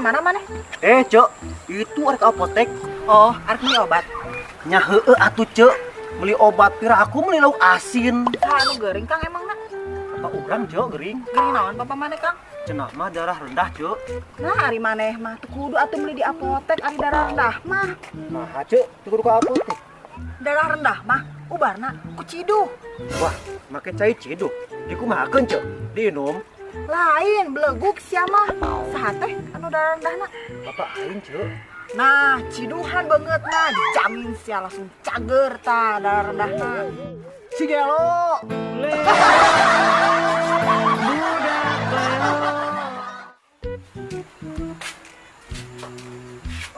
Mana maneh? Eh, Cek, itu arek apotek. Oh, arek beli obat. Nya heueuh atuh, Cek. Beli obat pira aku beli lauk asin. Saha anu gering, Kang, emangna? Apa urang, Cek, gering? Gering naon papa maneh, Kang? Cenah mah darah rendah, Cek. Nah, ari maneh mah teu kudu atuh beli di apotek ari darah rendah mah. Nah, Cek, teu kudu ka apotek. Darah rendah mah ubarna ku ciduh. Wah, make cai ciduh. Dikumahakeun, Cek? Diinum. Lain beleguk sia mah. Saha teh anu darah rendahna? Bapak aing, Cek. Nah, ciduhan banget nah, dijamin sia langsung cager tah darah rendahna. Si gelo.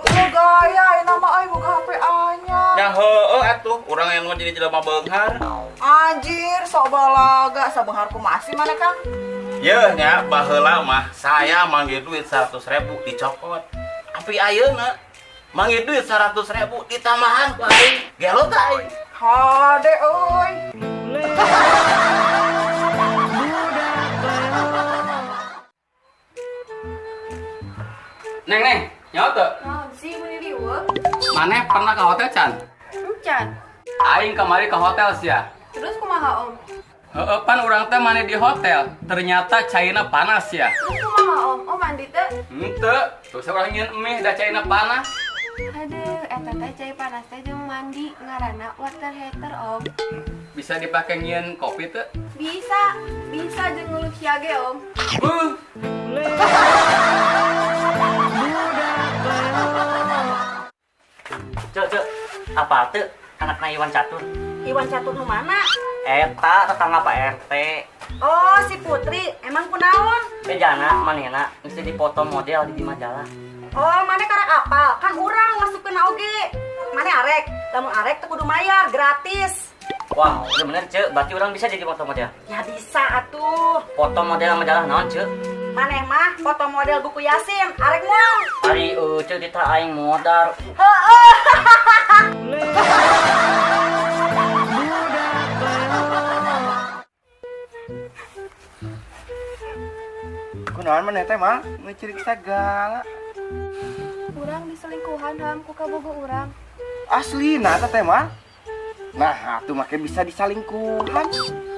Oh gaya, ini nama aing boga HP anyar. Ya heueuh atuh, urang yang mau jadi jelema beunghar. Anjir, sok balaga sabeunghar kumaha sih maneh, Kang? Yeuh nya baheula mah saya manggil duit 100.000 dicokot. Tapi ayeuna manggil duit 100.000 ditambahan ku aing. Gelo teh aing. Hade euy. Neng, neng, nyawa teu? Naon sih meuni riweuh? Maneh pernah ke hotel can? Encan. Aing kamari ke hotel sia. Terus kumaha, Om? Heeh, pan urang teh maneh di hotel. Ternyata caina panas ya. Terus kumaha, Om? Om mandi teh? Henteu, terus urang nyieun mie da caina panas. Aduh, eta teh cai panas teh jeung mandi ngaranna water heater, Om. Bisa dipake nyieun kopi teu? Bisa, bisa jeung ngeluh sia ge, Om. Beuh. Cek, Cek, apa tuh anaknya Iwan Catur? Iwan Catur nu mana? Eta tetangga Pak RT. Oh, si Putri, emang kunaon? Bejana manehna mesti dipoto model di majalah. Oh, maneh karek apal? Kan urang masukkeun oge. Maneh arek, lamun arek teu kudu mayar, gratis. Wah, udah bener, Cek, berarti orang bisa jadi foto model. Ya bisa atuh. Foto model majalah naon, Cek? Maneh mah foto model buku Yasin, arek moal. Ari Cek dita aing modar. Heeh. Kunaon maneh teh mah ngecerik sagala. Urang diselingkuhan ham ku kabogo urang. Asli nah eta teh mah. Nah, atuh make bisa disalingkuhan.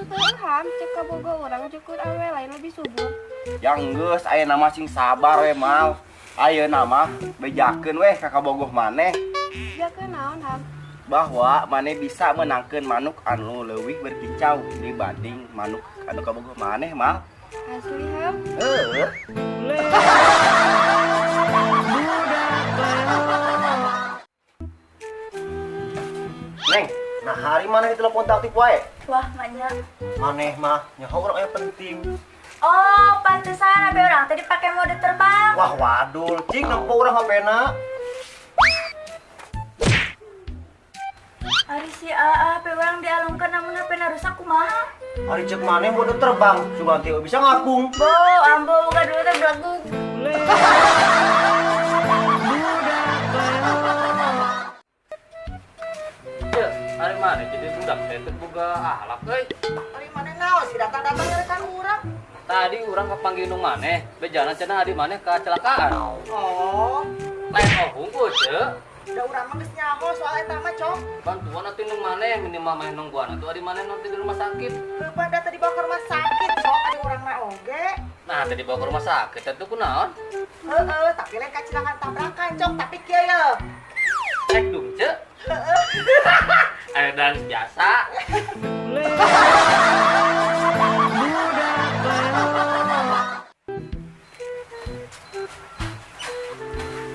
Heueuh ham, cek kabogo urang cukur awe lain lebih subur. Yang geus ayeuna mah sing sabar we mal. Ayeuna mah bejakeun weh ka kabogoh maneh. Bejakeun naon ham? Bahwa maneh bisa menangkeun manuk anu leuwih berkicau dibanding manuk anu kabogoh maneh mal. Asli ham. Heeh. Neng, nah hari maneh ditelepon tak aktif wae. Wah, manya. Maneh mah nyaho urang aya penting. Oh, pantesan abe urang tadi pakai mode terbang. Wah, wadul, cing nempo urang HP-na. Ari si AA HP urang dialungkeun namun HP-na rusak kumaha? Ari cek maneh mode terbang, sugan teh bisa ngapung. Bo, ambo buka dulu teh belegug. Cek, ari maneh jadi budak teh teu boga akhlak euy. Ari maneh naon sih datang-datang nyarekan urang? Tadi urang kapanggih nu maneh, bejana cenah adi maneh kecelakaan. Oh, Lain oh hungkul, Cek. da urang mah geus nyaho soal eta mah, Cok. Bantuan atuh nu maneh minimal maneh nungguan atuh adi maneh nanti di rumah sakit. Heueuh da tadi dibawa ke rumah sakit, Cok, adi urang mah oge. Nah, tadi dibawa ke rumah sakit atuh kunaon? Heeh, tapi lain kecelakaan tabrakan, Cok, tapi kieu ye. Cek dung, Cek. Ayo dan biasa.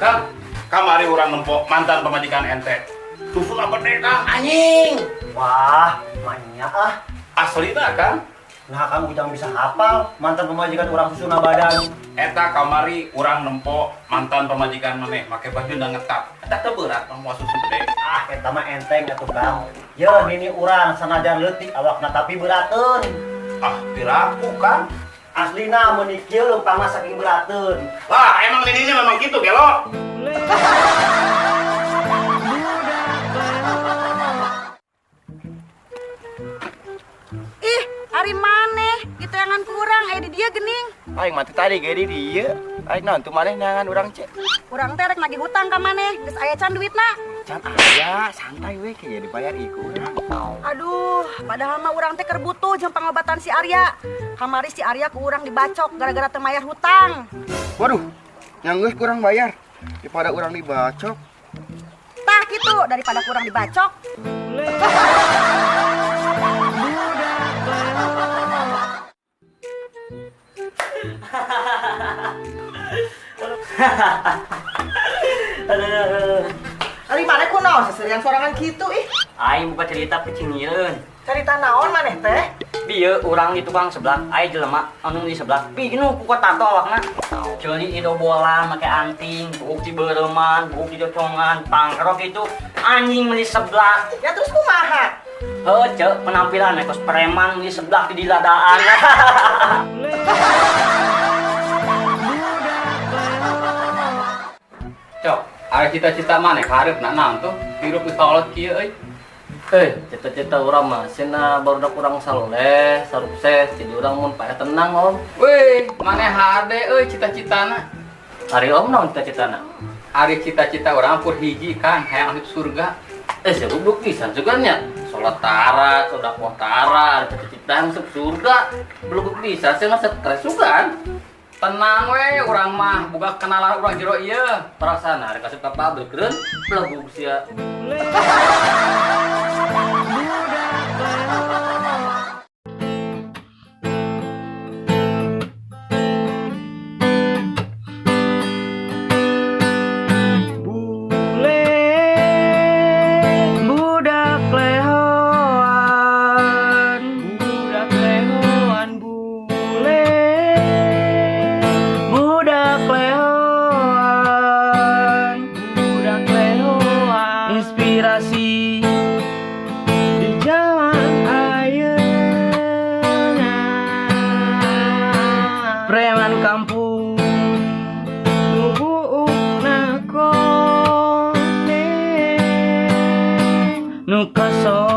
Kang, kamari urang nempo mantan pamajikan ente. Susuna gede, Kang, anjing. Wah, manya ah. Aslina, Kang. Nah, kamu jangan bisa hafal mantan pemajikan urang susuna badan. Eta kamari urang nempo mantan pamajikan maneh make baju da ngetap. Eta teu berat mah moal susu gede. Ah, eta mah enteng atuh, Kang. Ye, nini urang sanajan leutik awakna tapi berateun. Ah, piraku, Kang. Aslina meuni kieu leumpangna saking berateun. Lah, emang nininya memang gitu, gelo. Ih, ari maneh diteangan kurang aya di dia gening. Aing mah teu tadi ge di dieu. Aing naon tuh maneh neangan urang, Ce? Urang teh rek nagih hutang ka maneh, geus aya can duitna? Can aya, santai we ke dibayar ieu ku urang. Aduh, padahal mah urang teh keur butuh jeung pangobatan si Arya. Kamari si Arya ku urang dibacok gara-gara teu mayar hutang. Waduh, yang geus kurang bayar daripada urang dibacok. Tah kitu, daripada kurang dibacok. Ari maneh kunaon seserian sorangan kitu ih? Aing buka cerita pecingieun. Cerita naon maneh teh? Bieu urang di tukang seblak, aya jelema anu di seblak. Pinuh ku tato awakna. Ceuli ido bola make anting, buuk di beureman, buuk di cocongan, pangkrok itu anjing meuli seblak. Ya terus kumaha? Heuh, ceu, penampilan kos preman meuli seblak di ladaan. Cok, ada cita-cita maneh kaharepna naon tuh? Hirup geus kolot kieu euy. Cita-cita urang mah cenah barudak urang saloleh, sarukses, jadi urang mun paeh tenang, Om. Weh, maneh hade euy cita-citana. Ari Om naon cita-citana? Ari cita-cita urang pur hiji kan, hayang asup surga. Sia goblok pisan juga nya. Salat tara, sedekah tara, cita-cita masuk surga. Belum bisa sih mah stres juga kan. Tenang we, urang mah boga kenalan urang jero ieu. Perasaan hari kasih ke pabrik reun, belegug sia. Bule budak lehoan, budak lehoan bule, budak lehoan, budak lehoan. Inspirasi di zaman ayeuna, preman kampung nu buukna koneng, nu kasohor.